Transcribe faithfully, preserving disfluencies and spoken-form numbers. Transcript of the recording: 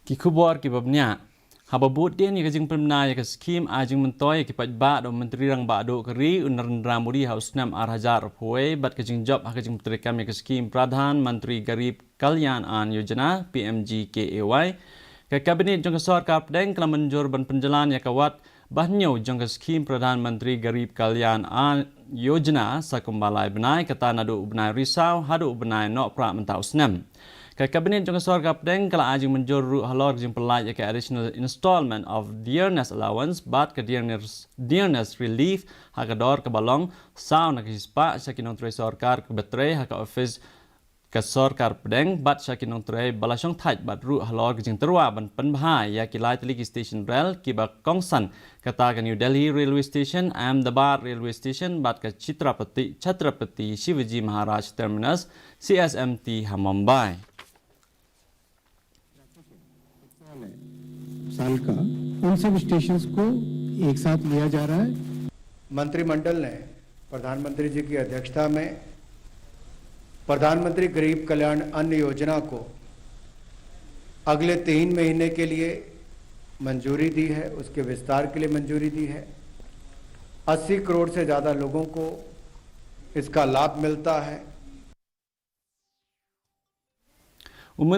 Ki khubor kiba bniah. Haba bud dien ïa ka jingpynbna ïa ka skhim ai jingmyntoi ïa ki paidbah da u Myntri Rangbah Duh ka ri u Narendra Modi ha u snem ar hajar arphew wei bad ka jingjop ha ka jingpyntreikam ïa ka skhim Pradhan Mantri Garib Kalyan Ann Yojana, P M G K A Y, ka Cabinet jong ka Sorkar Pdeng ka la mynjur ban pynjlan ïa ka wat ba hynñiew jong ka skhim Pradhan Mantri Garib Kalyan Ann Yojana sa kumba lai bnai, kata naduh u bnai Risaw haduh u bnai Nohprah mynta u snem. Ka Cabinet jong ka Sorkar Pdeng ka la ai jingmynjur ruh halor ka jingpyllait ïa ka Additional Installment of Dearness Allowance bad ka Dearness, Dearness Relief ha ka dor kaba long saw na ka shispah sha ki nongtrei sorkar kiba trei ha ka ophis ka Sorkar Pdeng bad sha ki nongtrei ba la shongthait bad ruh halor ka jingtyrwa ban pynbha ïa ki lai tylli ki station rel kiba kongsan, kata ka New Delhi Railway Station, Ahmedabad Railway Station bad ka Chhatrapati, Chhatrapati Shivaji Maharaj Terminus, C S M T, ha Mumbai. साल का, उन सब स्टेशंस को एक साथ लिया जा रहा है। मंत्रिमंडल ने प्रधानमंत्री जी की अध्यक्षता में प्रधानमंत्री गरीब कल्याण अन्न योजना को अगले तीन महीने के लिए मंजूरी दी है, उसके विस्तार के लिए मंजूरी दी है। अस्सी करोड़ से ज़्यादा लोगों को इसका लाभ मिलता है।